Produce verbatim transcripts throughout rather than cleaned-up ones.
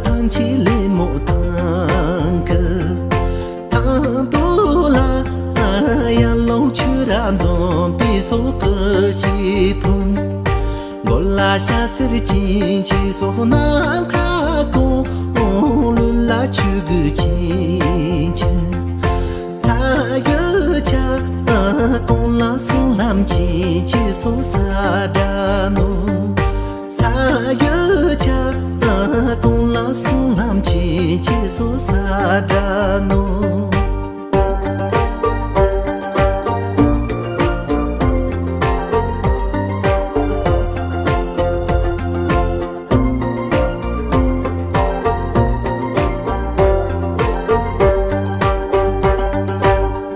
ཐང་ཆེན་ལི་མོ་ཐང་གི་ཐང་སྟོད་ལ། ཡར་ཀླུང་ཆུ་ར་འཛོམས་པའི་སོ་སྐུ་ཞིག་ཕུན། མགོ་ལ་ཤ་སེར་ཅན་གྱི་སོ་ནམ་མཁའ་གང་། ལུས་ལ་ཆོས་གོས་ཅན་གྱི་ས་གཡུ་ཆ། རྐང་ལག་སོ་ལམ་ཅན་གྱི་སོ་ས་དྲ་ནོ། ས་གཡུ་ཆ། རྐང་ལག་སོ་ལམ་ཅན་གྱི་སོ་ས་དྲ་ནོ།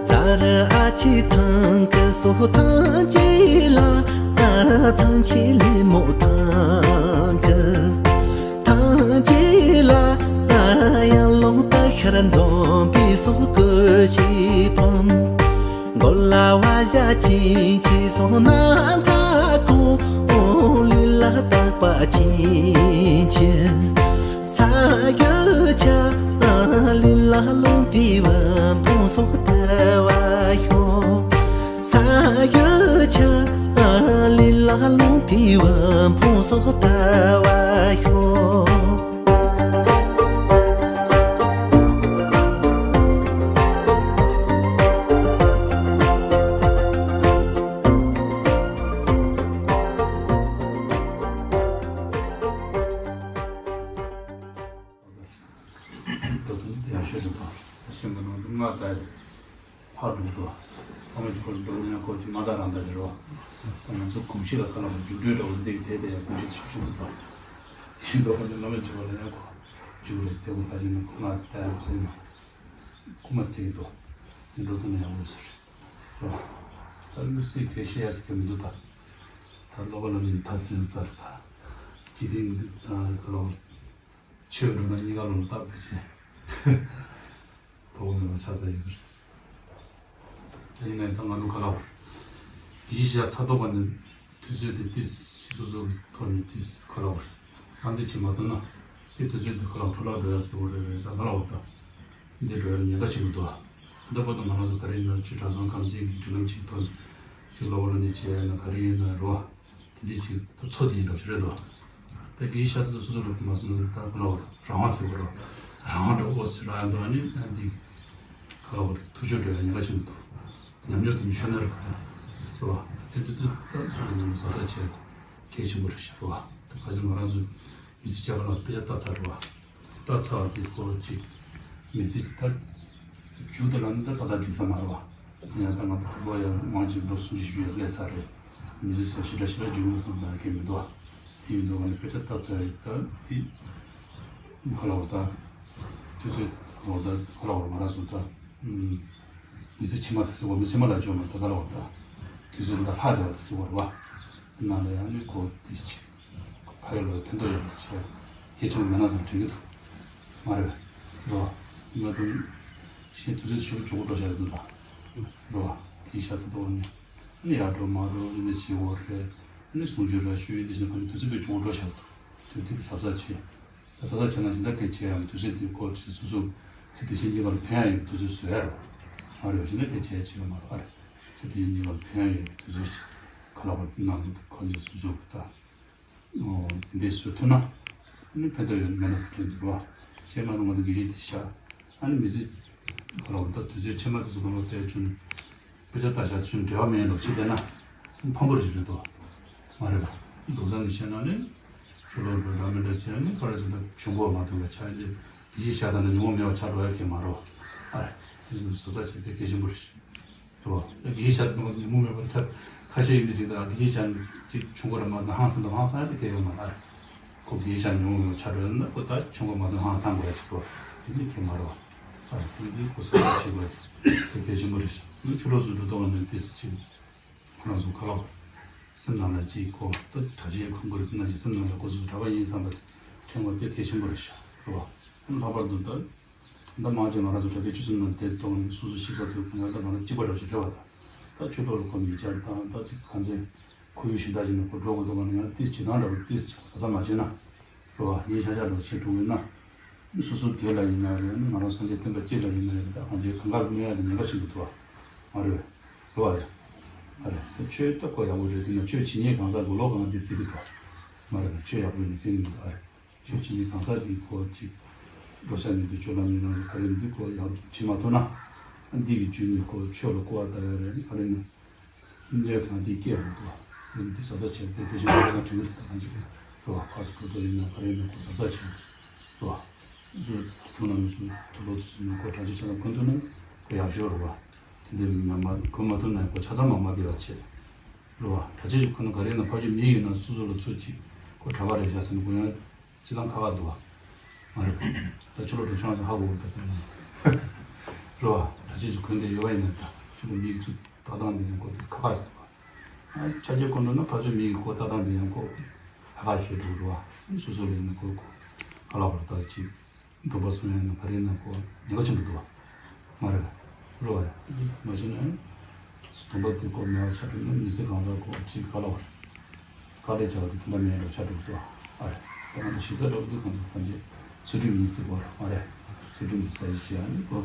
ཛ་ར་ཨ་ཅེ་ཐང་གི་སོ་ཐང་ཅེ་ལ། ཐང་ཆེན་ལི་མོ་ཐང་གི་ཐང་ཅེ་ལ། ཡར་ཀླུང་རྟ་ཤར་འཛོམས་པའི་སོ་སྐུ་ཞིག་ཕུན། མགོ་ལ་བ་ཞྭ་ཅན་གྱི་སོ་ནམ་མཁའ་གང་། ལུས་ལ་སྟག་པ་ཅན་གྱི་ས་གཡུ་ཆ། ལུས་ལ་ལུང་དྲི་བ་ཕུང་སོགས་དར་བ་ཤོག་ས་གཡུ་ཆ། ལུས་ལ་ལུང་དྲི་བ་ཕུང་སོགས་དར་བ་ཤོག་ད་དུང་ཡག་ཤོས་རེད་པ། ཤེས་མ་ནང་དུ་ང་ད་ཕར་འགྲོ་འདུག་ཚང་མས་ཁོ་འགྲོ་ནས་ཁོ་ཅིག་མ་ད་རང་ད་རེད་རོ། ད་ང་ཚོ་གོམས་གཤིས་ལ་ཁ་ལ་མ་འཇུག་འགྲོས་འདྲ་བོ་འདི་དེ་དེ་ཡང་གོམས་གཤིས་ཤུགས་ཆེན་པོ་འདུག་ཡིན་འགྲོ་ཁོ་ནས་བླ་མས་བྱུང་བ་ལ་ཡང་ཁོ་འཇུག་རེད་དེ་ཁོ་ཕ་ཆེན་ནས་ཁོ་ང་ད་ཡང་ཁོ་ཡིན་ན་ཁོ་མ་དེ་གི་འདུག་འགྲོ་དུ་ནས་ཡང་འོས་ཟེར་རོ། ད་དམིགས་བསལ་གལ་ཤེས་ཡ་ཟེར་གི་མི་འདུག་ད་ད་སློབ་པ་ལ་ནི་ད་ཚུན་ཚར་ད་ཇི་ཐིང་ད་ཁ་ལ་བ། ཆོས་འགྲོ་ན་གཉིས་ཀ་ལོ་ལ་བརྟག་པའི་ཆེད། དོགས་མེད་པ་ཆགས་ས་ཡོད་རེད། ཡིན་ནའི་ད་ང་ཚོ་ག་ལ་བར། དགེ་བཤེས་ཤ་ཚ་ཐོག་ག་ནས་དུས་ཚོད་དེ་ཏིས་སོ་སོ་གི་ཐོག་ནས་ཏིས་ག་ལ་བར། ཏང་རྩིས་བྱེད་མ་ཐུབ་ན། དེ་དུས་ཚོད་དེ་ག་ལ་འཕྲོ་བརླག་འགྲོ་ཡ་ཟེར་བ་རེད་རེད་ད་ག་ལ་བར་ད། འདི་འགྲོ་ཡ་ཉེན་ཁ་ཆེན་པོ་འདུག་ད་བར་དུ་ང་རང་ཚོ་ག་རེ་ཡིན་ན་ཆུ་གྲྭ་ཚང་ཁམས་ཚན་གྱི་སྒྲིག་ལམ་ཅིག་ཐོག་ནས་ཅིག་ལོ་བར་ནས་བྱས་ཡ་ན་ག་རེ་ཡིན་ན་རོ། དེ་འདྲ་ཅིག་ད་ཚོ་དེ་ཡིན་འགྲོ་ཞིག་རེད་དོ། ད་དགེ་བཤེས་ཤ་ཚ་སོ་སོ་ལ་མ་སོང་ན་ད་ག་ལ་བར་རང་དབང་ཟེར་བ་རོ། རང་དབང་འདྲ་ཨོ་ཟེར་ར་ཡང་འདུག་ཨ་ནི་ཨ་འདི་ག་ལ་བར་ཐུགས་ཆོས་འགྲོ་ཡ་ཉེན་ཁ་ཆེན་པོ་འདུག་ཉམས་མྱོང་དེ་ནི་ཆོས་ནོར་ག་རེད་བ། དེ་དུས་དུས་ད་སོ་སོ་ནས་ཟབ་ལྟ་བྱས་གལ་ཆེན་པོ་རེད་ཤག་རེད་བ། ད་ག་ཚོད་ང་རང་ཚོས་མི་ཚེ་སྐྱེལ་བ་ལ་སོགས་དཔེ་ཆ་ལྟ་ཚར་རེད་བ། ལྟ་ཚར་བ་དེ་སྐོར་ཅིག་མི་ཚེ་ད་མཇུག་དེ་ལ་ནི་ད་ད་ལྟ་འགྲིག་ས་མ་རེད་བ། ཡང་ད་ང་ད་ལོ་ཡང་མང་ཅིག་ལོ་སུམ་ཅུ་བཞི་བཅུ་ཡར་སླེབས་ཚར་རེད། མི་ཚེ་ཟེར་ཞེ་དྲག་ཞེ་དྲག་འཇུག་མི་སོང་ད་གལ་མི་འདུག་བ། དེ་ཡིན་དུས་ང་ནི་དཔེ་ཆ་ལྟ་ཚར་རེད་ད་དེ། ག་ལ་བ་ད། དུས་ཚོད་ག་ལ་བ་ད་ག་ལ་བ་ང་རང་ཚོ་ད། མི་ཚེ་ཕྱི་མ་དེ་ཟེར་བ་མི་ཕྱི་མ་ལ་འཇོག་མ་ད་ག་ལ་བ་ད། དུས་ཚོད་ད་ལྷག་བསྡད་པ་དེ་ཟེར་བ་རེད་བ། ནང་ལ་ཡང་ནི་གོ་དེ་ཅི། ཕ་ཡུལ་ལ་ཕན་ཐོགས་ཡོད་པ་ཞིག་བྱས། ཁྱེད་ཚོ་མེད་ན་ཙམ་དྲན་གྱི་འདུག་མ་རེད། རོ། ང་དང་། ཤེས་དུས་ཚོད་ཞུ་ཇོ་བོ་འགྲོ་བྱ་ཡོད་འདུག་ད། རོ། དེའི་ཤ་ཚ་དོག་ནི། ནི་ཡར་འགྲོ་མར་འགྲོ་ནི་བྱེད་འོ་རེད། ནི་གསུང་ཆོས་ར་ཞུ་ཡི་འདི་བཞིན་ག་ནི་དུས་ཚོད་པའི་ཇོ་བོ་འགྲོ་བྱ་འདུག་དུས་དེ་གི་གཟབ་གཟབ་བྱེད། ད་གཟབ་གཟབ་བྱས་ན་ཞིང་ཁ་སྐད་ཆ་ཡང་དུས་ཚོད་དེ་སྐོར་ཅིག་སོ་སོ། ཚེ་འདི་ཕྱི་གཉིས་ཀ་ལ་ཕན་ཡ་ཡོད་དུས་ཚོད་བཟོ་ཡ་རོ། མ་རེད་ཞིང་ཁ་སྐད་ཆ་ཡ་བྱེད་ཡ་མ་རོ་ཨ་རེད། ཚེ་འདི་ཕྱི་གཉིས་ཀ་ལ་ཕན་ཡ་ཡོད་དུས་ཚོད་ཅིག་ག་ལ་བ་ནང་དུ་ག་ནི་སོ་སོ་ད། འོ། དེ་འདྲའི་བཟོ་ཐུབ་ན། ནི་ཕན་ཐོགས་ཡོད་མེད་ན་ཟེར་དྲན་འདུག་རོ། ཤེས་མ་ནུས་ང་ཚོ་དགེ་བཤེས་དེ་བཞག་ཨ་ནི་མི་ཚེ། ཁ་ལ་འོ་ད་དུས་ཚོད་ཕྱི་མ་དེ་ཚོ་གང་ལ་བལྟས་བྱུང་། དཔེ་ཆ་ལྟ་བཞག་དེ་ཚོ་འབྲེལ་བ་མེད་ལོ་ཅི་བལྟས་ན། ཕངས་པོ་རེ་ཞིག་རེད་དོ། མ་རེད་པ། རྡོག་རྩ་ནས་བཤད་ན་ནི། ཆུ་ལོག་འགྲོ་འདྲ་མི་འདྲ་བྱས་ནི་ཕར་ཚུར་ལ་བྱུང་གོ་མ་ཐུབ་པ་ཆགས་ཏེ། དགེ་བཤེས་བཞག་ད་ན་ཉོན་མོངས་མེད་པ་ཆགས་འགྲོ་ཡ་གི་མ་རོ། ཨ་རེ། དེ་ཚོ་བཟོ་ལྟ་བྱེད་པའི་གལ་ཆེན་པོ་རེད། རེད་བ། དགེ་བཤེས་ཆགས་དུས་ཉོན་མོངས་མེད་པར་ཆགས། ཁ་ཤས་ཡིན་དུས་ཅིག་དང་དགེ་བཤེས་ཆགས་ཅིག་བྱུང་གི་རེད་མ་གཏོགས་ཧང་སང་དང་ཧང་སང་ཡ་དེ་གལ་ཡོད་མ་རེད། ཁོ་དགེ་བཤེས་ཆགས་ཉོན་མོངས་མེད་པར་ཆགས་འགྲོ་ཡ་ན་ཁོ་ད་བྱུང་གི་མ་གཏོགས་ཧང་སང་དགོས་ཡ་ཅིག་གོ། དེ་ནི་གལ་མ་རེད་བ། ཨ་རེ་དེ་འདི་ཁོ་སེམས་ཁྲལ་བྱེད་དགོས་ཡ་དེ་གལ་ཆེན་པོ་རེད། ནི་ཆུ་ལོག་སུ་འགྲོ་གཏོང་བ་ནི་དེ་སྲིད་ཅིག་ཁོ་རང་ཚོ་ཁ་ལོག་སེམས་ནང་ལ་ཅིག་གོ་ད་གྲྭ་ཆེན་ཁུངས་དགོས་རེད་ན་ཅིག་སེམས་ནང་ལ་ཁོ་ཚོ་གྲྭ་པ་ཡིན་བསམ་པ་དྲན་དགོས་དེ་གལ་ཆེན་པོ་རེད་ཤག་རེད་བ། ལྷག་པར་དུ་ད། ད་མང་ཆེ་ང་རང་ཚོ་གྲྭ་པའི་སྤྱི་ཚོགས་ནང་བསྡད་གཏོང་ནས་སོ་སོ་ཞིབ་ཚགས་ཐུབ་ཁོ་ན་ད་ང་རང་གཅིག་པ་འདྲ་བོ་ཞིག་རེད་བ། ད་ད་ཆུ་ཐོག་ལ་ཁོ་མི་བཅར་དང་ད་ཅིག་གང་ཚེ་ཁོར་ཡུག་གཞན་དག་ཅིག་ནང་ཁོ་འགྲོ་དགོས་འདུག་ག་ན་ཡང་ཏིས་བྱེད་སྟངས་འདྲ་བོ་ཏིས་ཅིག་གཟབ་གཟབ་མ་བྱས་ན། རེད་བ། ཡིན་ཤག་ཤག་འདྲ་བོ་བྱེད་འགྲོ་གི་ན། སོ་སོ་སྒེར་ལ་ཡིན་ན་རེད། ང་རང་སངས་རྒྱས་བསྟན་པ་སྤྱི་ལ་ཡིན་ན་རེད། ད་གང་ཅིའི་གང་ག་ལ་གནོད་ཡ་དེ་ཉེན་ཁ་ཆེན་པོ་འདུག་བ། མ་རེད་པས། རེད་བ། རེད། ཨ་རེད། ད་ཆོས་ལྟ་སྐོར་ཡག་པོ་རེད། དེ་ན་ཆོས་བྱེད་མཁན་གང་ཟག་གི་བློ་གང་འདི་བརྩི་གི་འདུག་བ། མ་རེད་པས། ཆོས་ཡག་པོ་ཡིན་ནི་ཕན་གི་མི་འདུག་ཨ་རེད། ཆོས་བྱེད་མཁན་གང་ཟག་གི་སྐོར་ཅིག་འགྲོ་ཤ་ཉོས་ཏེ་ཆོས་ལམ་ཡིན་ན་རེད། ག་རེ་འདི་སྐོར་ཡག་བྱེད་མ་ཐུབ་ན། འདི་གི་རྒྱུ་ནི་ཁོ་ཆོས་ལ་སྐུར་བ་ལྟ་ཡ་རེད། ག་རེ་ནི། གནོད་གང་དེ་སྐྱེ་ཡོང་འདུག་བ། དེ་ནི་དེ་གཟབ་གཟབ་བྱས་ཏེ་དེ་བཞིན་གོ་ས་དྲན་གི་འདུག་ད་གང་ཅི་རེད་བ། ཕར་ཚུར་གྲོས་བསྡུར་ཡིན་ན་ག་རེ་ཡིན་ན་ཁོ་གཟབ་གཟབ་བྱས་ཏེ་རེད་བ། སུ་དྲུང་ན་མི་སུ་དུ་ལོ་ཚུ་ན་ཁོ་གྲྭ་ཆས་ཆ་ཚང་གོན་ཐུབ་ན་ཁོ་ཡག་ཤོས་རེད་བ། དེ་འདྲ་མི་ན་མ་གོན་མ་ཐུབ་ན་ཁོ་ཆ་ཚང་མ་མ་བདེ་བ་བྱེད་རེད་བ། གྲྭ་ཆས་ཅིག་གོན་ན་ག་རེ་ཡིན་ན་ཕར་ཕྱོགས་མི་ཡིན་ན་སུ་སུ་ལ་ཚུར་ཅིག་ཁོ་གྲྭ་པ་རེད་བཞག་ཟེར་ན་ཁོ་ཡང་། ཅི་ལང་ཁ་ཁ་འདུག་བ། མ་རེད། ད་ཕྱི་ལོགས་འགྲོ་ཆུང་ཧ་གོ་གི་ཟེར་ན། རེད་བ། གྲྭ་ཆས་ཅིག་གོན་ཏེ་ཡོད་པ་ཡིན་ན་ད་ཕྱི་ལོགས་མི་གི་ཚུར་ལྟ་སྟངས་དེ་ཡང་ཁོ་དེ་ཁ་ཁ་ཞིག་འདུག་བ། ཨ་ཆ་རྐྱེན་གོ་འགྲོ་ན་ཕར་ཕྱོགས་མི་གི་ཁོ་ལྟ་སྟངས་དེ་ཡང་ཁོ་ཁ་ཁ་ཞིག་འདུག་རེད་བ། སོ་སོ་ལ་ཡིན་ན་ཁོ་ཁོ་ཁ་ལག་བར་ཐག་ཅིག་སྡོམ་པ་སྲུང་ཡ་ཡིན་ན་ག་རེ་ཡིན་ན་ཁོ་ཉེན་ཁ་ཆེན་པོ་འདུག་བ། མ་རེད། རོ་བ་རེད། མ་བྱས་ན་སྡོམ་པ་དེ་སྐོར་མེད་པ་ཆགས་འགྲོ་ན་མི་ཚེ་གང་ཟག་ཁོ་གཅིག་དཀའ་ལས་བར། དཀའ་ལས་བྱ་བ་དེ་དེ་འདྲ་མེད་འགྲོ་ཆགས་འགྲོ་གི་འདུག་ཨ་རེད། ད་ང་ཚོ་ཞེ་ས་འདྲ་བོ་དེ་གང་ཚོ་གང་ཅི་ཚུལ་ཁྲིམས་ཡིན་སྲིད་པ་རེད། མ་རེད། ཚུལ་ཁྲིམས་དེ་ས་ཡི་ཤེས་ཨ་ནི་ཁོ།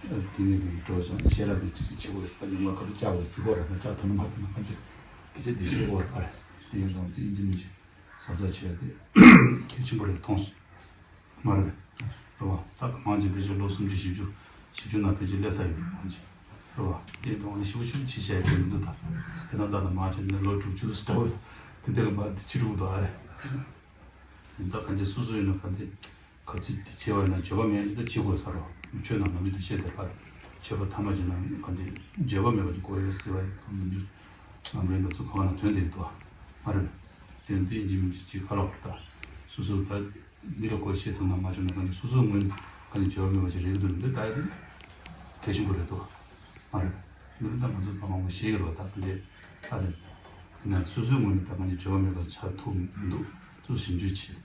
དེ་ངེད་ཚོ་གི་འགྲོ་བྱ་ཤེས་རབ་དེ་ཅི་ཅི་བྱེད་དགོས་ཟེར། ད་ཉི་མ་ཁ་ལོ་བཅའ་དགོས་ཟེར་གོ་རེད། ད་བཅའ་ཐུབ་ན་མ་ཐུབ་ན་གང་ཅི་སྐད་ཆ་དེ་བཤད་གོ་རེད། ཨ་རེད། དེ་ཡིན་ཙང་དེ་ཡིན་གཅིག་མིན་གཅིག་གཟབ་གཟབ་བྱས་ཏེ་གལ་ཆེན་པོ་རེད་མཐོང་སོང་། མ་རེད། རེད་བ། ད་ག་མང་ཆེ་ཕལ་ཆེར་ལོ་སུམ་ཅུ་བཞི་བཅུ། བཞི་བཅུ་ནང་ཕལ་ཆེར་སླེབས་ས་ཡོད་རེད་མང་ཆེ། རེད་བ། དེ་དང་ནི་ཞིབ་ཞིབ་ཅིག་བྱས་ཡོད་མི་འདུག་ད་དེ་ཙང་ད་ད་མང་ཆེ་ནི་ལོ་དྲུག་ཅུ་ལྟ་བུ་དེ་འདྲ་ལ་མ་དེ་ཕྱི་རུ་འདུག་ཨ་རེད། ད་ག་འདྲ་སོ་སོ་ཡིན་ན་ག་འདྲ་ག་ཚོད་དེ་བྱས་པ་ཡིན་ན་འགྱོད་པ་མེད་ན་ད་བྱེད་དགོས་ས་རེད། ཆོས་ནང་ནང་མི་དེ་བཤད་དེ་ཕར་ཆོས་པ་ཐ་མ་ཅིག་ནང་ག་འདྲ་འགྱོད་པ་མེད་པ་ཅིག་དགོས་ཡོད་ཟེར་བ་ཡིན་ནམ་འགྱུར། ནམ་རྒྱུན་ང་ཚོ་གང་ན་ཐོན་བསྡད་འདུག་ཨ་རེད། དེ་འདི་ཡིན་གཅིག་མིན་གཅིག་ཅིག་ཁ་ལོག་ད་སོ་སོ་ད། མི་ལ་གོ་ཤེས་ཐུབ་ན་མ་བྱུང་ན་ག་ནས་སོ་སོའི་ངོས་ནས་ག་ནས་འགྱུར་བ་མེད་པ་ཞིག་རེད་འདུག་འདི་ལྟ་ཡ་དེ་གལ་ཆེན་པོ་རེད་འདུག་མ་རེད། འདི་ལ་ད་ང་ཚོ་ད་མང་པོ་ཤེས་ཀྱི་རེད་བ། ད་འདི་ལྟ་རེད། ཡིན་ན་སོ་སོའི་ངོས་ནས་ད་ག་ནས་འགྱུར་བ་མེད་པ་ཆགས་ཐུབ་མི་འདུག་ཚུར་ཞིབ་འཇུག་བྱེད།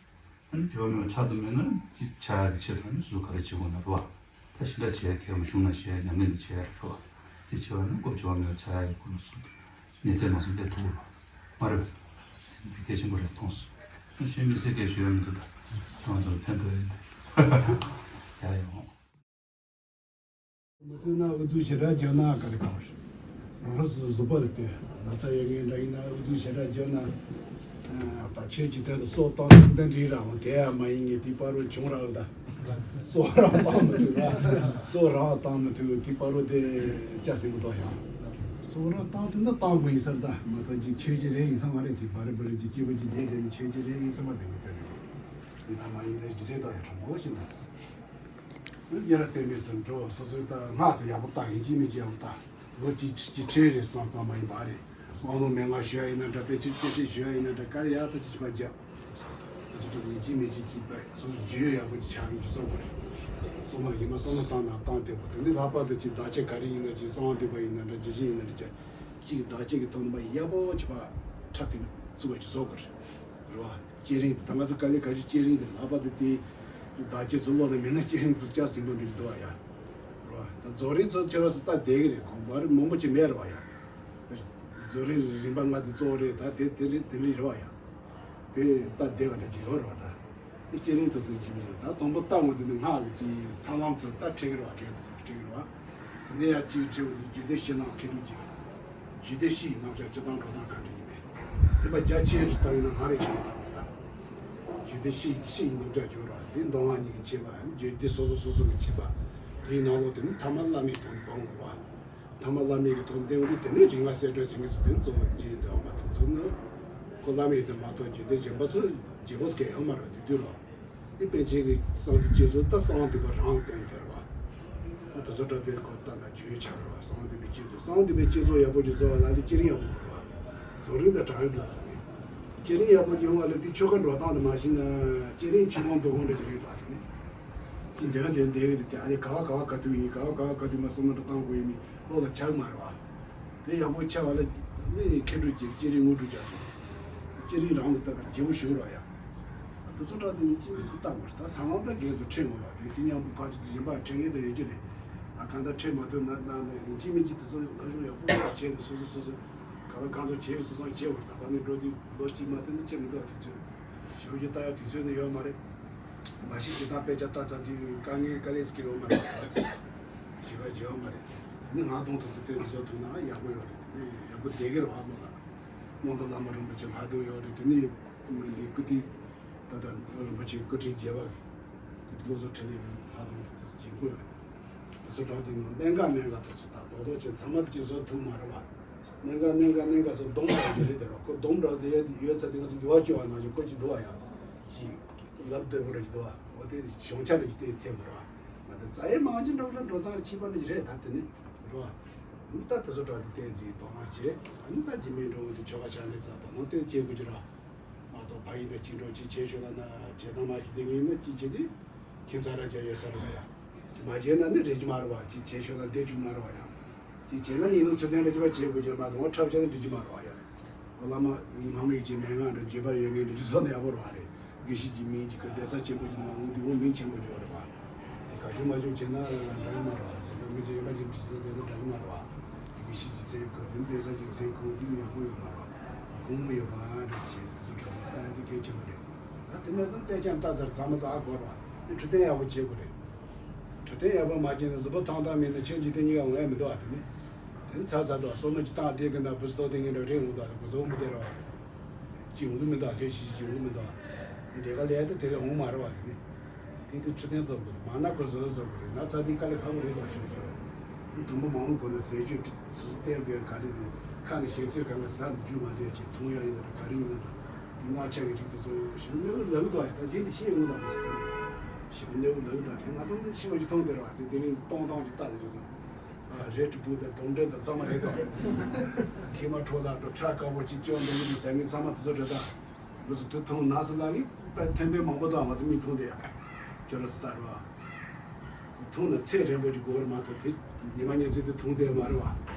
ཨ་ནི་འགྱུར་བ་མེད་པ་ཆགས་ཐུབ་མེད་ན་ཅི་ཆགས་ཡ་གི་ཆེད་དུ་ནི་སོ་སོ་ག་རེ་བྱེད་དགོས་ན་རེད་བ། ད་ཞི་འདྲ་བྱེད་ཡ་གལ་མ་བྱུང་ན་བྱེད་ཡ་ཉམས་ལེན་འདི་བྱེད་ཡ་རེད་བ། དེ་བྱེད་པ་ནི་ཀོ་འགྱུར་བ་མེད་པ་ཆགས་ཡ་གི་ཁོ་ན་སོ་སོ། མི་ཚེ་ང་ཚོ་སླེབས་ཐུབ་པ་མ་རེད། དེ་གལ་ཆེན་པོ་རེད་མཐོང་སོང་། གཞན་མི་ཚེ་སྐད་ཞུ་ཡ་མི་འདུག་ད་ང་ཚོར་ཕན་ཐོགས་ཡིན་ཏེ། ཡ་ཡོང་། མི་ཐུབ་ན་ཨུ་ཚུགས་ཞེ་དྲག་བརྒྱབ་ན་ག་རེ་གང་རེད། རང་རང་སོ་སོ་གཟུགས་པོ་ལ་ལྟོས། ན་ཚ་ཡོད་མཁན་འདྲ་ཡིན་ན་ཨུ་ཚུགས་ཞེ་དྲག་བརྒྱབ་ན། ད་ཆོས་ཀྱི་དོན་དུ་སྲོག་བཏང་ན་འདི་འདྲའི་རང་དེ་ཡང་མ་ཡིན་ངེས་དེ་པ་རུ་བྱུང་ར་ད། སྲོག་རང་བཏང་མི་ཐུབ་ར། སྲོག་རང་བཏང་མི་ཐུབ་དེ་པ་རུ་དེ་ཅག་སྲིད་པོ་དང་ཡང་། སྲོག་རང་བཏང་ཐུབ་ན་བཏང་དགོས་ཡིན་ས་རེད་ད། མ་གཏོགས་ཅིག་ཆོས་ཀྱི་རེད་ཡིན་ས་མ་རེད། དེ་བ་རི་བ་རི་ཅིག་སྐྱིད་པོ་ཅིག་བསྡད་དེ་ནི་ཆོས་ཀྱི་རེད་ཡིན་ས་མ་རེད། དེ་ངོས་ལྟ་རེད། དེ་ན་མ་ཡིན་ནི་ཅི་རེད་ད་ཡང་དྲང་པོ་ཞིག་ན། རྒྱལ་རབས་བསྟན་པའི་ཚུལ་འགྲོ་སོ་སོའི་ད་སྔགས་ཚུལ་ཡག་པོ་བཏང་ཡིན་གཅིག་མིན་གཅིག་ཡག་པོ་བཏང་། ལོ་གཅིག་གཅིག་ཁྲིད་རེད་བསམ་ཙམ་མ་ཡིན་པ་རེད། དབང་ལུང་མན་ངག་ཞུ་ཡ་ཡིན་ན་འདྲ། དཔེ་ཆ་དཔེ་ཆ་ཞུ་ཡ་ཡིན་ན་འདྲ། དཀའ་ལས་ཡག་ཐག་ཆོད་ཅིག་ཕར་རྒྱབ། ད་ཅི་ཐུབ་ཡིན་གཅིག་མིན་གཅིག་གཅིག་པ་སོ་སོ་རྒྱུས་ཡོད་ཡག་པོ་ཅིག་ཆགས་ཡོང་ཅིག་བཟོ་དགོས་རེད། བསོད་ནམས་ཡིན་ན་བསོད་ནམས་བཏང་ན་བཏང་བདེ་པོ། དེ་ནི་ལྷག་པར་དུ་ཅིག་བདག་གཅེས་ག་རེ་ཡིན་ན་ཅིག་གསང་བ་འདུས་པ་ཡིན་ན་འདྲ། ཇི་བཞིན་ཡིན་ན་འདྲ། ཅིག་བདག་གཅེས་ཀྱི་ཐོག་ནས་ཡག་པོ་ཅིག་ཕར་ཁྲ་ཐིག་བཙུགས་པ་ཅིག་བཟོ་དགོས་རེད། རེད་བ། བསྐྱེད་རིམ་དེ་ད་ང་ཚོ་དཀའ་ལས་ཁག་ཅིག་བསྐྱེད་རིམ་དེ་ལྷག་པར་དུ་དེ་བདག་གཅེས་ཚོ་བློ་ནས་མེད་ན་བསྐྱེད་རིམ་ཚོ་བསྐྱར་ཟིན་པ་འདྲ་ཅིག་འདུག་བ་ཡ། རེད་བ། ད་རྫོགས་རིམ་ཚོ་ཁྱེད་རང་ཚོ་ལྟ་བསྡད་ཀྱི་རེད། གོང་མ་རེ་མང་པོ་ཅིག་མེད་རེད་བ་ཡ། རྫོགས་རིམ་རིམ་པ་ལྔ་དེ་གཙོ་བོ་རེད། ད་དེ་དེ་རེད་དེ་རེད་རེད་བ་ཡ། དེ་ལྟ་བསྡད་པ་འདྲ་ཅིག་ཡོད་རེད་བ། ད་དེ་བསྐྱེད་རིམ་དེ་ཚོ་ཅིག་མི་རེད། ད་དང་པོ་ལྟ་འོང་དུས་ནི་སྔགས་ཀྱི་ཅིག་ས་ལམ་ཚོ་ལྟ་ཁྲིད་ཀྱི་རེད་བ། གལ་དེ་ཚོ་ཁྲིད་ཀྱི་རེད་བ། དེ་ནས་ཡ་གཅིག་ཁྲིད་འོང་དུས་རྒྱུད་སྡེ་བཞི་ནང་ཁྲིད་ལུགས་ཅིག་རྒྱུད་སྡེ་བཞི་ཡི་རྣམ་གཞག་སྤྱི་དང་འགྲོ་སྟངས་ག་འདྲ་ཡིན་མིན། དེ་པ་རྒྱ་ཆེ་རུ་བཏང་ཡིན་ན་སྔགས་རེ་ཆེ་རུ་བཏང་བ་དང་། རྒྱུད་སྡེ་བཞི་ཡི་བཞི་ཡི་རྣམ་གཞག་སྦྱོར་བ་དེ་མདོ་སྔགས་གཉིས་ཀྱི་ཁྱད་པར། རྒྱུད་སྡེ་སོ་སོ་སོ་སོ་གི་ཁྱད་པར། དེའི་ནང་ལོགས་དེ་ནི་ཐ་མ་བླ་མེད་ཐོག་ནས་སྤང་དགོས་པ། ཐ་མ་བླ་མེད་ཀྱི་ཐོག་ནས་བསྟན་འོག་དེ་ནས་རིགས་ལྔ་གསལ་སྒྲོན་ཟེར་མཁན་ཚོ་དེ་ནི་གཙོ་བོ་རྗེ་ཡིན་འདུག་བ། མ་དེ་ཚོ་ནི་ཁོ་བླ་མེད་དེ་མ་གཏོགས་རྒྱུད་སྡེ་གཞན་པ་ཚོ་རྗེ་བོ་སྐད་ཡོད་མ་རེད། དེ་དུས་ལོ། དེ་པཎ་ཆེན་གྱི་གསང་འདུས་བསྐྱེད་རྫོགས་ད་གསང་འདུས་པ་རང་བསྟན་དེ་རེད་བ། ཨ་དེ་ཚོ་འདྲ་དེ་ཁོ་ལྟ་ན་རྒྱུད་ཆགས་རེད་བ། གསང་འདུས་པའི་བསྐྱེད་རྫོགས། གསང་འདུས་པའི་བསྐྱེད་རྫོགས་ཡག་པོ་ཅིག་བཟོ་བ་ལ་དེ་བསྐྱེད་རིམ་ཡག་པོ་དགོས་རེད་བ། རྫོགས་རིམ་དང་གྲངས་རིམ་ལ་སོགས་པའི་བསྐྱེད་རིམ་ཡག་པོ་ཅིག་ཡོང་བ་ལ་དེ་ཆོ་ག་འགྲོ་སྟངས་དེ་མ་ཤེས་ན་བསྐྱེད་རིམ་ཆུང་ངུ་འདུ་ཁང་འདྲ་ཅིག་རེད་ད། དེ་ནས་ཅིག་འདོན་འདོན་བསྡད་ཀྱི་རེད་དེ། ཨ་ནི་ག་བ་ག་བ་ག་དུས་ཡིན། ག་བ་ག་བ་ག་དུས་མ་བསམ་བློ་འདྲ་བཏང་དགོས་ཡིན་མིན་བློ་ལ་འཆར་གི་མ་རེད་བ། དེ་ཡག་པོ་ཆགས་པ་ལ་ནི་མཁས་གྲུབ་ཀྱིས་བསྐྱེད་རིམ་དངོས་གྲུབ་རྒྱག་སོང་། བསྐྱེད་རིམ་རང་དུ་བཏབ་པའི་རྗེ་བོ་ཞུ་རོགས་ཡ། དེ་ཚོ་འདྲ་དེ་ཡིན་གཅིག་མིན་གཅིག་བཏང་དགོས་རེད། ད་ས་ལམ་དང་རྒན་ཚོ་ཁྲིད་དགོས་རེད། དེ་དེ་མཉམ་པོ་ཕར་ཚུར་དུ་གཞན་པ་ཁྲིད་མཁན་དེ་ཡོད་ཀྱི་རེད། ད་གང་ལྟར་ཁྲིད་མ་ཐུབ་ན་ན་ནས་ཡིན་གཅིག་མིན་གཅིག་དེ་ཚོ་སློབ་སྦྱོང་ཡག་པོ་བྱས་ཏེ་སོ་སོ་སོ་སོ་གང་ལ་གང་ཚོ་བྱས་སོ་སོ་བྱས་དགོས་རེད། ད་ཕར་ནས་འགྲོ་དུས་ལོ་གཅིག་མ་ཐེབས་ན་ཁྲིད་མི་འདུག་དུས་ཚོད་ཞོར་གྱི་ལྟ་ཡག་དུས་ཚོད་ནི་ཡོད་མ་རེད། མ་གཞི་ཇི་ལྟར་དཔེ་ཆ་ལྟ་ཚར་དུས་དཀའ་ངལ་དཀའ་ལས་སྐྱེ་ཡོད་མ་རེད། ད་ཚེ་ཞིག་ག་བརྗེད་ཡོད་མ་རེད། དེ་ནི་ང་གདོང་དུ་ཚུར་ལྟས་བཟོ་ཐུབ་ན་ཡག་པོ་ཡོད་རེད། དེ་ནི་ཡག་པོ་བསྡད་ཀྱི་རེད་བ། མོ་ལ་སྔོན་དུ་བླ་མ་རིན་པོ་ཆེ་ལྷག་དོན་ཡོད་རེད། དེ་ནི་འདི་སྐུ་དེ་ད་ལྟ་རིན་པོ་ཆེ་སྐུ་ཕྲེང་བརྒྱད་པ་གི་བློ་བཟང་འཕྲིན་ལས་ཡོད་ལྷག་དོན་དེ་བརྗེད་དགོས་ཡོད་རེད། དེ་ཚོ་དྲངས་དེ་ནི་གནད་འགག་གནད་འགག་དེ་ཚོ་ད་རྡོག་རྡོག་ཅན་ཚང་མ་དེ་ཅིག་བཟོ་ཐུབ་མ་རེད་བ། གནད་འགག་གནད་འགག་གནད་འགག་ཚོ་སྡོམ་རག་གི་རེད། དེ་ར་ཁོ་སྡོམ་རག་དེ་ཡོད་ཚ་དེ་ང་ཚོ་འདུལ་བ་སྐྱོར་བ་ནང་བཞིན་ཁོ་ཅིག་འདུལ་བ་ཡང་ཅིག་ལབ་བདེ་པོ་རེད་ཀྱི་འདུག་བ། འོ་དེ་གཞུང་ཆ་རེད་ཀྱི་དེ་ཐེབས་མ་རེད་བ། ང་དེ་རྩ་ཡའི་མང་ཆེ་འགྲོ་འགྲོ་འགྲོ་སྟངས་ཕྱི་པ་ནི་རེད། ད་དེ་ནི་རེད་བ། ཨ་ནི་ད་དེ་ཚོ་དྲངས་དེ་བསྟན་འཛིན་དོ་སྣང་བྱེད། ཨ་ནི་ད་རྗེ་མི་འགྲོ་འོ་དེ་ཆོ་ག་ཆ་འདྲི་ས་དོ་སྣང་དེ་བྱེད་དགོས་ཀྱི་རེད་བ། མ་གཏོགས་ཕ་ཡིན་ན་ཅི་འགྲོ་ཅི་བྱེད་ཤོག་ལ་ན་བྱེད་སྟངས་མ་ཤེས་དེ་ངས་ན་ཅི་བྱེད་དེ་ཁྱིམ་ཚང་ར་རྒྱ་ཡོད་ས་རེད་བ་ཡ། ཅི་མ་བྱེད་ན་ནི་རེད་ཀྱི་མ་རེད་བ། ཅི་བྱེད་ཤོག་ལ་བསྡད་བཅུག་མ་རེད་བ་ཡ། ཅི་བྱེད་ན་ཡིན་ནོ་ཚུལ་ལྡན་ར་ཅི་བ་བྱེད་དགོས་ཀྱི་རེད་མ་གཏོགས་འཁྲབ་བྱས་ན་འགྲིག་གི་མ་རེད་བ་ཡ། བླ་མ་སྔགས་མེད་ཀྱི་མན་ངག་འདྲ་བརྗོད་པར་ཡོད་ངེས་འདྲ་ཅི་བཟོ་ན་ཡག་པོ་རེད་བ་རེད། དགེ་བཤེས་ཀྱི་མིང་གཅིག་གི་གདན་ས་ཆེན་པོ་ཅིག་ནང་ངུ་དུས་འོ་མིང་ཆེན་པོ་འཇོག་རེད་བ། དེ་ག་ཞུ་མ་ཞུ་བྱས་ན་འདྲ་གི་མ་རེད་བ། བཟོ་ལ་མི་ཅི་ཡོད་པ་ཅིག་ཅི་བཟོ་དེ་ནི་འདྲ་གི་མ་རེད་བ། དགེ་བཤེས་ཀྱི་མཚན་ཁོ་དེ་གདན་ས་ཅིག་མཚན་ཁོ་དུས་ཡག་པོ་ཡོད་མ་རེད་བ། གོང་མོ་ཡོད་པ་རེད་བྱས་དེ་ཚོ་འདྲ་བོ་ལྟ་ཡ་དེ་གལ་ཆེན་པོ་རེད། ད་དེ་མ་ཚང་དཔེ་ཆ་ལྟ་ཚར་ཚང་མ་ཚ་ཨ་གོ་རེད་བ། དེ་འཕྲོད་བསྟེན་ཡག་པོ་བྱེད་དགོས་རེད། འཕྲོད་བསྟེན་ཡག་པོ་མ་བྱས་ན་གཟུགས་པོ་ཐང་ཐང་མེད་ན་ཆོས་འཇིག་རྟེན་གཉིས་ཀ་འོང་ཡ་མི་འདུག་བ། དེ་ནི་དེ་ནི་ཚ་ཚ་འདུག་བ། སོ་མ་ཅིག་བཏང་དེ་གི་ན་བུ་སྟོ་དེ་ངན་འདྲ་རེད་འོང་འདུག་བ། གོ་ཚོ་མི་བདེ་ར་བ། ཅི་འོང་གི་མི་འདུག་བ། ལས་ཤིག་ཅི་འོང་གི་མི་འདུག་བ། དེ་ལས་ཀ་ལས་དེ་དེ་ལས་འོང་མ་ར་བ། དེ་ནི་དེ་དེ་འཕྲོད་བསྟེན་ཐོབ་དགོས། མ་ན་གོ་ཚོ་བཟོ་དགོས་རེད། ན་ཚ་དེ་དཀའ་ལས་ཁག་པོ་རེད་འདུག་བ། ཤོད་ཤོད། དུམ་བུ་མང་པོ་གོ་ན་ཟས་བཅུད་ཚོ་སྟེར་དགོས་ག་རེ་རེད། ཁ་ནས་ཞེ་ཚོད་གང་ག་ཟ་འདི་རྒྱུ་མ་བསྡད་ཅིག་འཐུང་ཡ་ཡིན་ན་འདྲ་ག་རེ་ཡིན་ན་འདྲ། དེ་མངར་ཆ་གི་རིགས་དེ་ཚོ་ཞིག་གནོད་ལབ་དོ་ཡ། ད་རྗེས་འདི་ཤེས་ཡོང་དང་མི་ཚོ་ཟེར་ནས་ཞིག་གནོད་ལབ་དང་། དེ་ང་ཚོ་འདི་ཤི་བ་ཅིག་མཐོང་དེ་ར་བ། དེ་དེ་རིང་སྟོང་སྟོང་ཅིག་ལྟ་ལ་ཅིག་ཚོ་རེད་བུ་དང་དོང་འདྲེ་དང་ཚང་མ་རེད་དོ། ཁྱི་མ་ཁྲོ་ལ་འགྲོ་ཁྲག་དཀར་པོ་ཅིག་ཅོ་འདི་མི་འདུག་ཟ་མཁན་ཚང་མ་དེ་ཚོ་རེད་ད། མི་ཚོ་དེ་མཐོང་ན་སུ་ལ་རིགས་ད་ཐོན་པའི་མང་པོ་དང་ང་ཚོ་མི་མཐོང་དེ་ཡ། ཁྱོད་ར་སུ་ལྟ་ར་བ། མཐོང་ན་ཚད་རན་པོ་ཅིག་དགོས་ར་མ་གཏོགས་དེ་ཉི་མ་ཉི་ཚེ་དེ་མཐོང་དེ་མ་རེད་བ།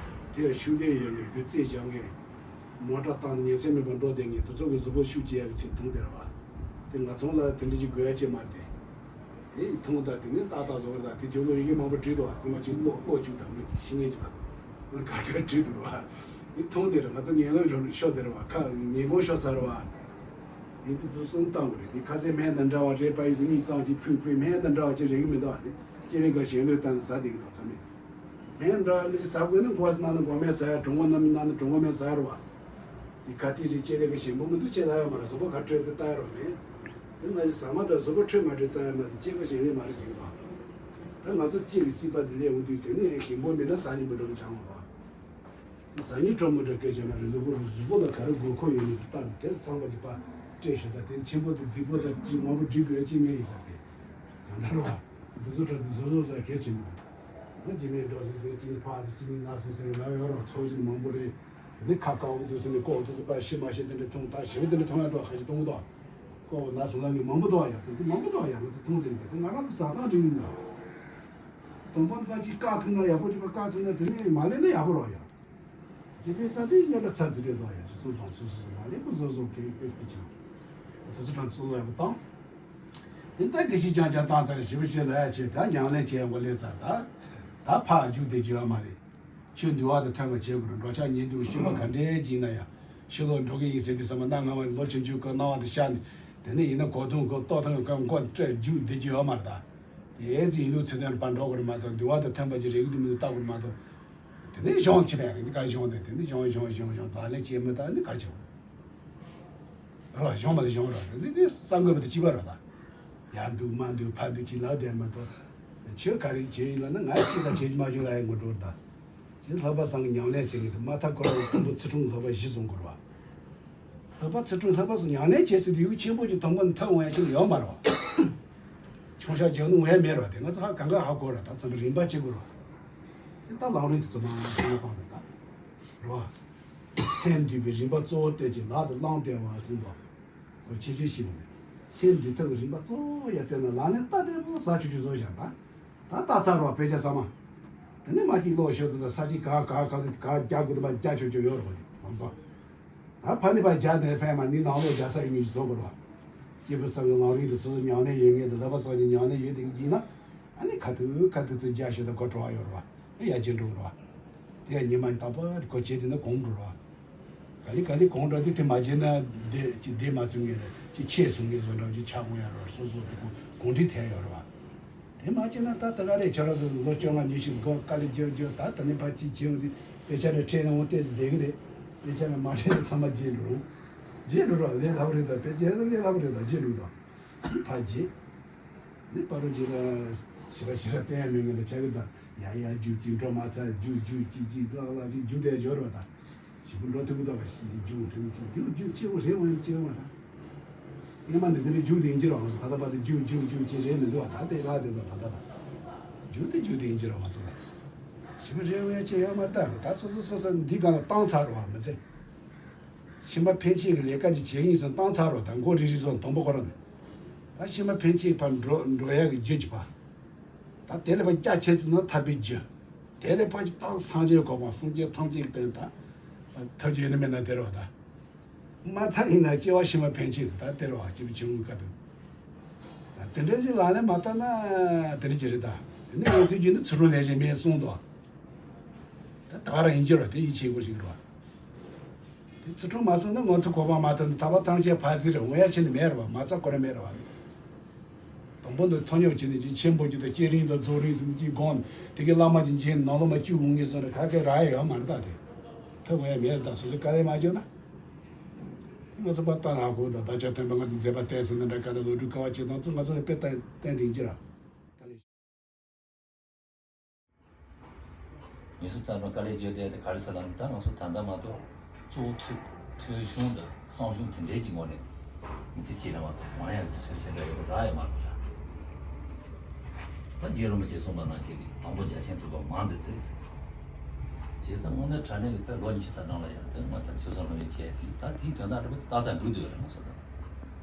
དེ་ཡ་ཤུགས་ལྡན་ཡོད་ངེས་རྒྱུ་རྩིས་བྱ་ངེས། མོ་ཊ་བཏང་ནས་ཉལ་སེམས་མེད་པར་འགྲོ་བསྡད་ངེས། དེ་ཚོ་གི་གཟུགས་པོ་ཤུགས་ཆེ་ཡག་གི་ཚད་མཐོང་དེ་ར་བ། དེ་ང་ཚོ་ལ་དེ་འདྲ་ཅིག་དགོས་ཡ་ཅིག་མ་རེད་དེ། དེ་མཐོང་ད་དེ་ནས་ཏག་ཏག་བཟོ་བར་ད་དེ་ཇོ་ལོ་ཡི་གེ་མང་པོ་བྲིས་འདུག་བ། ཚང་མ་ཅིག་ཀློག་ཀློག་བཅུག་དང་མི་ཤི་ངེས་ཅིག་ལ་མི་ག་ག་བྲིས་འདུག་བ། དེ་མཐོང་དེ་ར་ང་ཚོ་ངན་ལོ་ཤོར་དེ་ར་བ། ཁ་ངན་གོང་ཤོར་ཚར་བ། དེ་དེ་ཚོ་གསུང་བཏང་དགོས་རེད། དེ་ཁ་ཟས་སྨན་དང་འདྲ་བ་རེད་པ། ཡིན་ཚེ་མིག་གཙང་ཅིག་ཕུད་ཕུད་སྨན་དང་འདྲ་བ་ཅིག་རེག་གི་མི་འདུག་བ། དེ་ཅི་རིགས་ག་གཞན་ལོས་བཏང་ནས་ཟ་བསྡད་ཀྱི་འདུག་ཚང་མས། སྨན་འདྲ་ལས་ཟ་དགོས་ན་མགོ་ཟ་ན་མགོ་སྨན་ཟ་ཡ། གྲོད་ཁོག་ན་ན་ན་གྲོད་ཁོག་སྨན་ཟ་ཡ་རེད་བ། དེ་ཁ་ཏི་རེད་ཅེ་ལེ་ག་ཞིམ་པོ་མི་འདུག་ཅེ་ལ་ཡ་མ་རེད། གཟུགས་པོ་ག་འཕྲོད་དེ་ལྟ་ཡ་རོགས་མེད། དེ་ང་ཞིག་ཟ་མ་དང་གཟུགས་པོ་འཕྲོད་མ་འཕྲོད་ལྟ་ཡ་མ་དེ་ཅེ་ག་ཞིམ་རེད་མ་རེད་ཟེར་གི་བ། ད་ང་ཚོ་ཅེ་གི་སྲིད་པ་དེ་ལས་འོང་དུས་དེ་ནས་ཞིམ་པོ་མིན་ན་ཟ་ནི་མི་འགྲོ་གི་ཆང་བ། ཟ་ནི་འཕྲོད་མི་འཕྲོད་སྐད་ཆ་མ་རེད། ལུས་པོ་གཟུགས་པོ་ལ་ག་རེ་དགོས་མཁོ་ཡོད་མེད་དེ་ལྟ་དེར་ཚང་པ་གི་པ་སྤྲད་ཞུ། ད་དེ་ཆེན་པོ་དེ་རྫིག་པོ་དང་ཅི་མང་པོ་འབྲི་དགོས་ཅི་མེད་ཡིན་ས་དེ། གང་ལྟར་བ། འདི་ཚོ་གྲ་འདི་བཟོ་བཟོ་ཟ་གལ་ཆེན་པོ་རེད། ང་ཇི་མེད་འགྲོ་སོང་དེ་ཅི་ནི་ཕག་ཟེར་ཅི་ནི་ན་སོང་ཟེར་ལ་ཡོད་རོགས་ཚོགས་ཀྱི་མང་པོ་རེད། དེ་ནི་ཁ་ཀའོ་དུ་ཟེར་ནས་ལྐོག་དུ་ཟེར་པ་ཤི་མ་ཤི་དེ་འདྲ་མཐོང་ད་ཞི་བ་དེ་འདྲ་མཐོང་ཡ་འགྲོ་ཁ་ཤི་གཏོང་གི་འདུག་ལྐོག་ན་སོང་ལ་ནི་མང་པོ་འདུག་ཡ། དེ་འདི་མང་པོ་འདུག་ཡ། ང་ཚོ་མཐོང་དེ་འདི་དེ་ང་རང་ཚོ་ཟ་སྟངས་ཅིག་ཡིན་ད། དང་པོ་ནི་པ་ཅིག་བཀག་ཐུབ་ན་ཡག་པོ་ཅིག་པ་བཀག་ཐུབ་ན་དེ་ནི་མ་ལེན་ན་ཡག་པོ་རོགས་ཡ། དེ་ལས་ས་དེ་ཉོ་ད་ཚ་ཚི་རེད་དོ་ཡ། ཅི་སོང་དང་སོ་སོ་སོ་མ་ལེགས་པོ་བཟོ་བཟོ་གེ་པེ་པེ་ཆང་། དེ་ཚོ་དང་སོ་ལོ་ཡག་པོ་བཏང་། དེ་ལྟར་གི་ཞིག་ཅང་ཅང་བཏང་ཚར་ཞི་བ་ཞི་ལ་ཡ་ཆེ་ད་ཉང་ལེན་བྱེད་ཡག་པོ་ལེན་ཚར་ད། ད་ཕ་རྒྱུག་དེ་རྒྱུ་ཡ་མ་རེད། ཆོས་འདུལ་བ་དང་མཐུན་པ་བྱེད་དགོས་རེད། འགྲོ་འཆག་ཉལ་འདུག་ཤི་བ་ག་འདྲའི་ཅིག་ཡིན་ན་ཡང་ཕྱི་ལོགས་འགྲོ་གི་ཡིན་ཟེར་དུས་ཙམ་པ་གནའ་སྔ་མ་ལོ་ཆུང་ཆུང་གི་སྣང་བ་དེ་ཤར་ནས་དེ་ནས་ཡིན་ན་གོ་ཐུང་གི་ལྟོ་ཐུང་གི་མགོ་སྤྲད་རྒྱུག་བསྡད་རྒྱུ་ཡོད་མ་རེད་ད། དེ་ཚོ་ཡིན་ལུགས་ཚུལ་ལྡན་པར་འགྲོ་དགོས་རེད་མ་གཏོགས་འདུལ་བ་དང་མཐུན་པ་ཅིག་རེད་གི་འདུག་མི་འདུག་ལྟ་དགོས་རེད་མ་གཏོགས། དེ་ནས་གཞུང་ཆེ་ནས་རེད་འདི་གར་གཞུང་དེ་དེ་ནས་གཞུང་གཞུང་གཞུང་གཞུང་ལག་ལེན་བྱེད་མི་ད་འདི་གར་བྱེད་རོགས་གཞུང་མ་ལ་གཞུང་རོགས་དེ་འདི་གསར་འགོད་པ་དེ་གཅིག་པ་རོགས་ད། ཡར་འདུག་མར་འདུག་ཕར་འདུག་ཅིག་ལབ་བསྡད་མ་གཏོགས། ཆོས་ག་རེ་བྱེད་ཡིན་ལབ་ན་ང་ཤི་ད་བྱེད་མ་བྱུང་ལ་ཡང་ངོ་སྤྲོད་ད། ཅེས་ལྷག་པ་སངས་ཀྱི་ཉམས་ལེན་ཟེར་གི་འདུག་མ་མཐའ་སྐོར་ར་མཐོན་པོ་ཚུལ་ཁྲིམས་ལྷག་པ་བཞི་གསུང་དགོས་རེད་བ། ལྷག་པ་ཚུལ་ཁྲིམས་ལྷག་པ་སོགས་ཉམས་ལེན་བྱེད་ཚུལ་དེ་ཡུལ་ཆེན་པོ་ཅིག་དང་པོ་ནས་མཐའ་འོང་ཡ་ཅིག་ཡོད་མ་རེད་བ། ཆུང་ཤག་རྒྱག་ནི་འོང་ཡ་མེད་རེད་བ། དེ་ང་ཚོ་ཧ་གང་ག་ཧ་གོ་རེད། ད་ཚང་མ་རིམ་པ་གཅིག་པུ་རེད་བ། དེ་ད་ལམ་རིམ་དེ་ཚོ་མ་བསམ་བློ་བཏང་རེད་ད། རེད་བ། སེམས་འདུལ་བའི་རིམ་པ་གཙོ་བོ་བསྟན་ཅིང་ལག་ཏུ་བླང་བསྟན་པ་གསུངས་པ། འོ་ཆེ་ཆེ་ཞིག་རེད། སེམས་འདུལ་ཐབས་ཀྱི་རིམ་པ་གཙོ་བོ་ཡ་བསྟན་ན་ལག་ལེན་ལྟ་བདེ་པོ་ཟ་ཆོག་ཆོག་བཟོ་བཞག་ད། ད་ལྟ་ཚར་བ་དཔེ་ཆ་ཚང་མ། དེ་ནས་མ་གཅིག་ཀློག་ཤོར་དུས་ད་ས་གཅིག་ག་ག་ག་ག་རྒྱག་དགོས་དུས་མ་རྒྱག་ཆོག་ཆོག་ཡོད་རེད་བ། དེ་ལམ་སང་། ད་ཕ་ནི་ཕ་རྒྱག་ནས་ཕན་མ་ནི་ནང་ལོགས་རྒྱག་ས་ཡིན་མིན་ཞིག་བཟོ་དགོས་རེད་བ། སྐྱེས་བུ་སངས་རྒྱས་ལམ་རིམ་དུ་སོ་སོ་ཉམས་ལེན་ཡོད་ངེས་དང་ལྷག་པ་སངས་རྒྱས་ཉམས་ལེན་ཡོད་དེ་ཡིན་ན། ཨ་ནི་ཁ་ཐུག་ཁ་ཐུག་ཚུར་རྒྱག་ཤོག་ད་གོ་བྲོ་བ་ཡོད་རེད་བ། ཡ་རྗེས་འགྲོ་གི་རེད་བ། དེ་ཡ་ཉི་མ་ཉི་ལྟ་བུ་གོ་བྱེད་དེ་ན་གོང་འགྲོ་རེད་བ། ག་ལེ་ག་ལེ་གོང་འགྲོ་དེ་དེ་མ་བྱེད་ན་བདེ་ཅི་བདེ་མ་བཙུན་ངེས་རེད། ཅི་ཆེ་སུ་ངེས་བཟོ་འདྲ་ཅི་ཆ་དགོས་ཡ་རོ་སོ་སོ་དེ་གོ་གོང་འདྲི་ཐལ་ཡོད་རེད་བ། དེ་མ་བྱས་ན་ད་ད་ག་རེད་ཁྱོད་རང་ཚོ་ལོ་བཅོ་ལྔ་ཉི་ཤུ་འགོ་དཀའ་ལས་རྒྱབ་རྒྱབ་ད་ད་ནི་ཕ་ཅི་བྱེད་འོང་དེ་དཔེ་ཆ་རེ་ཁྲིད་ན་འོང་ཏེ་བསྡད་གི་རེད། དཔེ་ཆ་རེ་མ་ཁྲིད་ན་ཚང་མ་བརྗེད་འགྲོ་རུང་། བརྗེད་འགྲོ་རོགས་ལས་སླ་པོ་རེད་ད་དཔེ་རྒྱལ་ས་ལས་སླ་པོ་རེད་ད་བརྗེད་འགྲོ་ད། ཕ་རྗེད། ནི་པ་རོ་རྗེད་ད། ཞི་ར་ཞི་ར་བསྟན་ཡ་མེད་ངེས་ལ་ཆ་གི་ད་ཡ་ཡ་རྒྱུག་ཅིག་འགྲོ་མ་ཚར་རྒྱུག་རྒྱུག་ཅིག་ཅིག་ལག་ལག་ཅིག་རྒྱུག་བསྡད་འབྱོར་བ་ད། ཞིག་པོ་འགྲོ་ཐུབ་ཀྱི་འདུག་ག་ཞིག་རྒྱུག་ཐུབ་ཀྱི་ཅིག་རྒྱུག་རྒྱུག་ཆེ་བོ་རེད་འོང་ཡང་ཆེ་བོ་མ་ད། སྔོན་མ་འདི་འདི་རེད་རྒྱུག་དེ་ཡིན་གྱི་རོགས་ང་ཚོ་ད་ལྟ་བར་དུ་རྒྱུག་རྒྱུག་རྒྱུག་ཅེས་རེད་མི་འདུག་བ་ད་ལྟའི་ལྷག་དེ་ཚོ་ད་ལྟ་ད། རྒྱུག་དེ་རྒྱུག་དེ་ཡིན་གྱི་རོགས་ང་ཚོ་ལ། ཞི་བ་རེ་བས་ཅི་ཡང་མ་ལྟ་གི་ད་སོ་སོ་སོ་སོ་འདི་གང་ལ་བཏང་ཚར་རོགས་མི་ཚེ། ཤི་མ་ཕན་ཆད་ཀྱི་ལས་ཀ་ཅིག་བྱེད་ཡིན་ཟེར་བཏང་ཚར་རོགས་ད་མགོ་རིལ་རིལ་སོང་དང་པོ་ཁོ་རང་ནས། ད་ཤི་མ་ཕན་ཆད་ཕར་འགྲོ་འགྲོ་ཡག་གི་རྒྱུ་ཅིག་པ། ད་དེ་ལས་ཕར་རྒྱ་ཆེ་ཚུལ་ན་ཐར་པའི་རྒྱུ། དེ་ལས་ཕར་ཅིག་བཏང་སངས་རྒྱས་གོ་འཕང་སངས་རྒྱས་ཐམས་ཅད་ཀྱི་དོན་ད། ཐར་རྒྱུ་ཡོད་ན་མེད་ན་དེ་རོགས་ད། མ་ཐག་ཡིན་ན་སྐྱེ་བ་ཕྱི་མ་ཕན་ཆད་དུ་ད་སྟེར་བ་སྐྱེ་བའི་ཆུང་ངུའི་སྐབས་དུ། དེ་འདྲ་ཞིག་ལག་ལེན་མ་བསྟར་ན་དེ་འདྲ་ཅིག་རེད་ད། དེ་ནས་ང་ཚོའི་རྒྱུད་ནི་ཚུར་རུང་ལས་གཞན་མེད་གསུངས་འདུག་ད་ད་ག་རང་ཡིན་གྱི་རེད་དེ་ཡིད་ཆེས་དགོས་ཞིག་རེད་བ། དེ་ཚུར་རུང་མ་སོང་ན་ངོ་ཐུག་གོ་འཕང་མ་ཐོབ་ན་ཐར་པ་ཐམས་ཅད་ཕར་ཚིག་རེད་འོང་ཡ་ཕྱིན་ནི་མེད་རེད་བ་མ་རྩ་ཁོ་རང་མེད་རེད་བ། དང་པོ་འདི་ཐོ་ཉོ་བྱས་ནས་ཅིག་ཆེན་པོ་ཅིག་དང་སྐྱེ་རིང་དང་རྫོགས་རིང་ཟེར་ནས་ཅིག་དགོངས་དེ་གའི་བླ་མ་ཅིག་མཇལ་ནང་ལོ་མ་བཅུ་འོང་ངེས་སོང་རེད་ཁ་སྐད་རག་ཡ་ཡོད་མ་རེད་ད་དེ། ཐོབ་དགོས་ཡ་མེད་རེད་ད་སོ་སོའི་དཀའ་ལས་མ་བརྒྱབ་ན། ང་ཚོ་པ་ཏང་ཧ་གོ་དང་བདག་ཅག་སྟོན་པ་ང་ཚོ་མཛད་པ་བསྟན་ཟིན་ན་འདྲ་ཀ་དང་ལོ་དྲུག་དཀའ་བ་སྤྱད་དང་ཚོ་ང་ཚོ་ལ་དཔེ་བསྟན་བསྟན་དེ་ཡིན་གྱི་ར། ད་ལས། ངེད་ཚོ་ཚང་མ་དཀའ་ལས་བརྗོད་བསྡད་དེ་ག་རེ་ཟེར་ལབ་ན་ད་ང་ཚོ་ད་ལྟ་མ་གཏོགས་གཙོ་བོ་ཐོས་ཐོས་བྱུང་དང་བསམ་བྱུང་དེ་འདྲའི་གྱི་ངོ་ནས་མི་ཚེ་སྐྱེལ་ར་མ་གཏོགས་མང་ཡང་དུས་ཚོད་ཞེ་དྲག་ཡོད་པ་རག་ཡོད་མ་རེད་ད། ད་རྗེ་རིན་པོ་ཆེས་གསུངས་པ་ནང་བཞིན་གྱི་དང་པོ་རྒྱ་ཆེན་ཐོས་པ་མང་དུ་བཙལ་ཟེར། བྱས་ཙང་དངོས་གནས་དྲང་གནས་ཀྱི་དཔེ་ལོ་ཉི་ཤུ་རྩ་གྲངས་ལ་ཡང་དེ་སྔོན་དང་ཐོས་བསམ་སློབ་གཉེར་བྱས་དེ་ད་དེའི་དོན་དག་འདྲ་པོ་དེ་ཏག་ཏག་འགྲུབ་འདུག་རེད་ང་ཚོ་ད།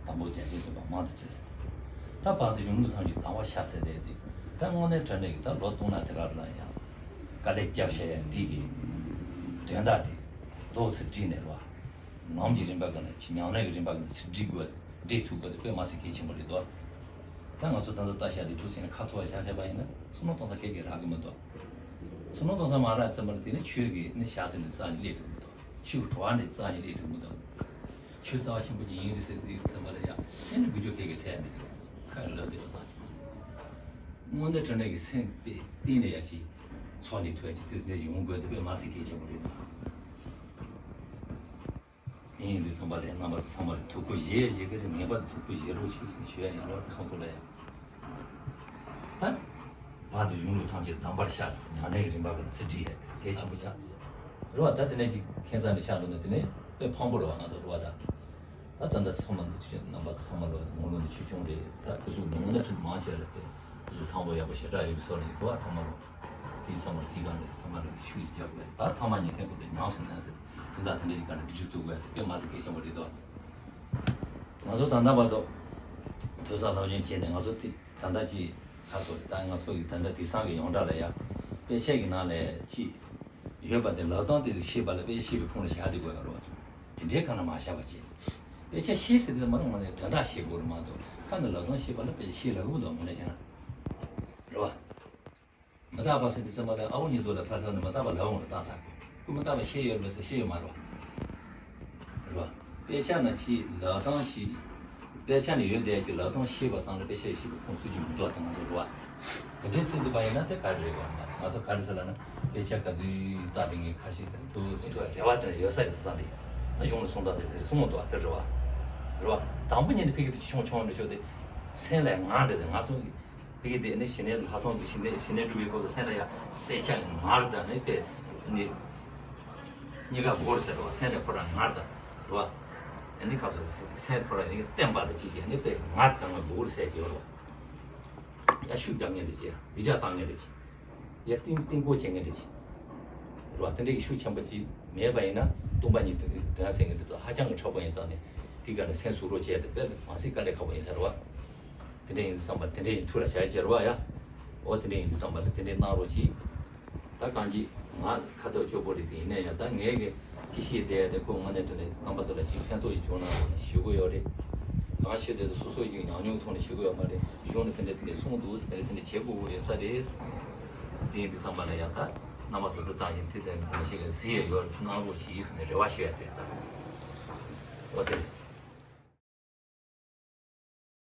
དང་པོ་རྒྱ་ཆེན་ཐོས་པ་མང་དུ་བཙལ་ཟེར། ད་བར་དུ་གཞུང་ལུགས་ཐམས་ཅད་དང་བ་ཤ་ཟེར་དེ་དེ་ད་དངོས་གནས་དྲང་གནས་ཀྱི་ད་ལོ་སྟོང་ན་དེ་རབ་ལ་ཡང་དཀའ་ལས་བརྒྱབ་བྱས་ཡང་དེ་གི་དོན་དག་དེ་རྡོག་ཚིག་བསྒྲིལ་ནས་རེད་བ། ནམ་གྱི་རིམ་པ་ག་ན་ཉམས་ལེན་གྱི་རིམ་པ་ག་ན་ཚིག་བསྒྲིལ་དགོས་བསྒྲིལ་ཐུབ་དགོས་དེ་དཔེ་མ་སྲིད་གལ་ཆེན་པོ་རེད་དོ། ད་ང་ཚོ་ད་ལྟ་ལྟ་བྱ་དེ་ཐུགས་སེམས་ཁ་ཐོར་བ་བཞག་བྱས་པ་ཡིན་ན་བསམ་བློ་གཏོང་ས་ཁེ་གེ་རག་གི་མི་འདུག་བསམ་བློ་གཏོང་ས་མ་རག་ཙམ་པར་དེ་ནི་ཆོས་ཀྱི་ནི་ཞག་ཚེ་ནི་རྩ་ནས་སླེབས་ཐུབ་མི་འདུག་ཆོས་ཀྱི་བྲོ་བ་ནི་རྩ་ནས་སླེབས་ཐུབ་མི་འདུག་ཆོས་རྩ་བ་ཆེན་པོ་ཅིག་ཡིན་རེད་ཟེར་དུས་ཙམ་པ་ལ་ཡང་སེམས་ནི་འགུལ་སྐྱོད་ཁེ་གེ་ཐེབས་མི་འདུག་ཁ་ལབ་བསྡད་པ་ཙམ་གྱིས། དངོས་གནས་དྲང་གནས་ཀྱི་སེམས་དཔེ་གཏིང་ནས་ཡ་ཅིག་ཚོགས་ནས་ཐོས་ཀྱི་དུས་འདི་ཡོང་དགོས་དེ་དཔེ་མ་སྲིད་གལ་ཆེན་པོ་རེད་ད། ཡིན་དུས་ཙམ་པ་ལ་རྣམ་པ་ཚང་མ་ལ་ཐུགས་ཁུར་བཞེས་བཞེས་ཀྱི་རེད་ངེས་པར་དུ་ཐུགས་ཁུར་བཞེས་རོགས་ཞུ་ཟེར་ནས་ཞུ་ཡ་ཡིན་རོགས་ད་སོང་ཐུག་ལ་ཡ། ད། བར་དུ་གཞུང་ལུགས་ཐམས་ཅད་དམ་པར་བཤགས་ཟེར་ཉམས་ལེན་གྱི་རིམ་པ་ཀུན་ལ་ཚིག་བྲིས་ཡ་དེ་གལ་ཆེན་པོ་ཆགས་འདུག་རེད་བ། ད་དེ་ནས་ཅིག་ཁྱད་མཚར་ནས་ཆགས་འདུག་ན་དེ་ནས་དཔེ་ཕངས་པོ་རེད་བ་ང་ཚོ་རེད་བ་ད། ད་ད་ལྟ་ཚང་མ་འདི་ཆོས་རྣམ་པ་ཚང་མ་ལོ་ངོ་ལོ་འདི་ཆོས་སྐྱོང་རེད་ད་ཁུ་ཚུར་ནང་ན་ཁྲིམས་མང་ཆེ་རེད་དཔེ་ཁུ་ཚུར་ཕངས་པོ་ཡག་པོ་ཞེ་དྲག་ཡོད་པའི་སོགས་ནས་རེད་བ་ཚང་མ་ལོ། དེའི་ཚང་མ་དེའི་སྒང་ནས་ཚང་མ་ལོ་ཤུགས་ཀྱིས་རྒྱག་དགོས་ད་ཐ་མ་ཉིན་མཚན་ཁུ་ཚུར་ཉམས་སུ་ལེན་ཟེར་དེ་དག་དེ་འདྲ་ཞིག་སྒང་ནས་འདི་ཆོས་ཐུག་དགོས་དཔེ་མ་ཚད་གལ་ཆེན་པོ་རེད་དོ། ང་ཚོ་ད་ལྟ་བར་དུ་ཐོས་བསམ་སློབ་སྦྱོང་བྱས་ནས་ང་ཚོ་དེ། ད་ལྟ་ཅི། ཁ་སོ་ད་ང་ཚོ་གི་ད་ལྟ་དེང་སང་གི་ཡོངས་གྲགས་ལ་ཡ། དཔེ་ཆ་གི་ནང་ལ་ཅི། ཡོད་པ་དེ་ལབ་སྟངས་དེ་ཤེས་པ་ལ་དཔེ་ཆ་ཤེས་པའི་ཁོངས་ལ་བཞག་བསྡད་དགོས་ཡ་རོ། དེ་འདྲའི་ཁ་ན་མ་བཞག་པ་ཅི། དཔེ་ཆ་ཤེས་ཟེར་དུས་མ་རུང་བ་ནས་དོན་དག་ཤེས་དགོས་རེད་མ་གཏོགས་ཁ་ནས་ལབ་སྟངས་ཤེས་པ་ལ་དཔེ་ཆ་ཤེས་ལབ་གི་མི་འདུག་དངོས་གནས་བྱས་ན། རེད་བ། མི་རྟག་པ་ཟེར་དུས་ཙམ་པ་ལ་ཨ་བོ་གཉིས་ཚོ་ལ་ཕར་ལྟ་ནས་མི་རྟག་པ་ལབ་འོང་རེད་ཏག་ཏག་གི། ཁོ་མི་རྟག་པ་ཤེས་ཡོད་མེད་ཟེར་ཤེས་ཡོད་མ་རེད་བ། རེད་བ། དཔེ་ཆ་ན་ཅིག་ལབ་སྟངས་ཤིག་དཔེ་ཆ་ནས་ཡོད་བསྡད་ཅིག་ལབ་སྟངས་ཤེས་པ་ཙམ་ལ་དཔེ་ཆ་ཤེས་པའི་ཁོངས་ཚུད་ཀྱི་མི་འདུག་བ་དེ་ང་ཚོ་རེད་བ། དེ་འདྲའི་ཚིག་འདི་པ་ཡིན་ན་དེ་ག་རེ་རེད་བ། ང་ཚོ་ག་རེ་ཟེར་ལབ་ན་དཔེ་ཆ་ག་ཚོད་ལྟ་དེ་ངས་ཁ་ཤས་དང་ཐུག་ཟིན་ཐུག་རེ་བ་དེ་ཡོད་ས་རེད་ཟེར་ཙམ་རེད། ཨ་གཞུང་ལ་གསུང་སྟངས་དེ་དེར་གསུང་མ་འདུག་བ་དེ་རེད་བ། རེད་བ། དང་པོ་ཉིད་ནས་ཕ་གི་དེ་ཆུང་ཆུང་འདྲ་ཤོག་དེ་སེམས་ལ་ངར་འདྲ་དེ་ང་ཚོ། དེ་གི་དེ་ནི་ཞི་གནས་ལྷག་མཐོང་གི་ཞི་གནས་ཞི་གནས་སྒྲུབ་པའི་སྐབས་སུ་སེམས་ལ་ཡང་སེམས་ཅན་ངར་དང་ནི་དཔེ་ནི་གཉིས་ཀ་སྒོར་ཟེར་བ་སེམས་ལ་ཁོ་རང་ངར་དང་རེད་བ། ཨ་ནི་ཁ་སོ་སེམས་ཁོ་རང་ནི་བརྟན་པ་དང་ཅི་བྱས་ནི་དཔེ་ངར་དང་ངར་སྒོར་ཟེར་གྱི་ཡོད་རེད་བ། ཡ་ཤུགས་རྒྱག་མཁན་དེ་ཅི་ཡ་མི་ཆག་བཏང་མཁན་དེ་ཅི་ཡ་གཏིང་གཏིང་སྐོར་བྱེད་མཁན་དེ་ཅི་རེད་བ། དེ་འདྲ་གི་ཤུགས་ཆེན་པོ་ཅི་མེད་པ་ཡིན་ན་སྟོང་པ་ཉིད་དུ་དོན་ཟེར་མཁན་དེ་ཚོ་ཧ་ཅང་གི་མཁྲེགས་པོ་ཡིན་ཙང་ནི་དེ་ག་ནས་སེམས་སུ་རོ་བྱས་ཏེ་དཔེ་མ་སྲིད་དཀའ་ལས་ཁག་པོ་ཡིན་ས་རེད་བ། དེ་འདྲ་ཡིན་དུས་ཙམ་པ་དེ་འདྲ་ཡིན་ཐུགས་ལ་བཞག་ཅེར་བ་ཡ། འོ་དེ་འདྲ་ཡིན་དུས་ཙམ་པ་དེ་འདྲ་གནང་རོགས་གྱིས། ད་གང་ཅི་ང་ཁ་ཐོག་སྐྱོ་པོ་རེད་དེ་ཡིན་ན་ཡང་ད་ངས་གི་ཅི་ཤེས་དེ་དེ་ཁོ་དངོས་གནས་དེ་འདྲ་རྣམ་པ་ཚོ་ལ་ཅིག་ཕན་ཐོགས་ཅིག་བྱུང་ན་ཞུ་གི་ཡོད་རེད། གང་ཤེས་དེ་ཚོ་སོ་སོ་ཡིས་ཉམས་མྱོང་ཐོག་ནས་ཞུ་གི་ཡོད་མ་རེད། གཞུང་ནས་དེ་འདྲ་དེ་འདྲ་གསུངས་འདུག་ཟེར་དེ་འདྲ་བྱེད་དགོས་ཡོད་ས་རེད། དེ་ཡིན་དུས་ཙམ་པ་ལ་ཡང་ད་རྣམ་པ་ཚོ་དེ་ལྟ་བཞིན་དེ་ལྟ་བཞིན་གཟིགས་ཡ་ཡོད་རེད་གནང་རོགས་གྱིས་ཟེར་ནས་རེ་བ་ཞུ་ཡ་དེ་རེད་ད། འོ་དེ་རེད།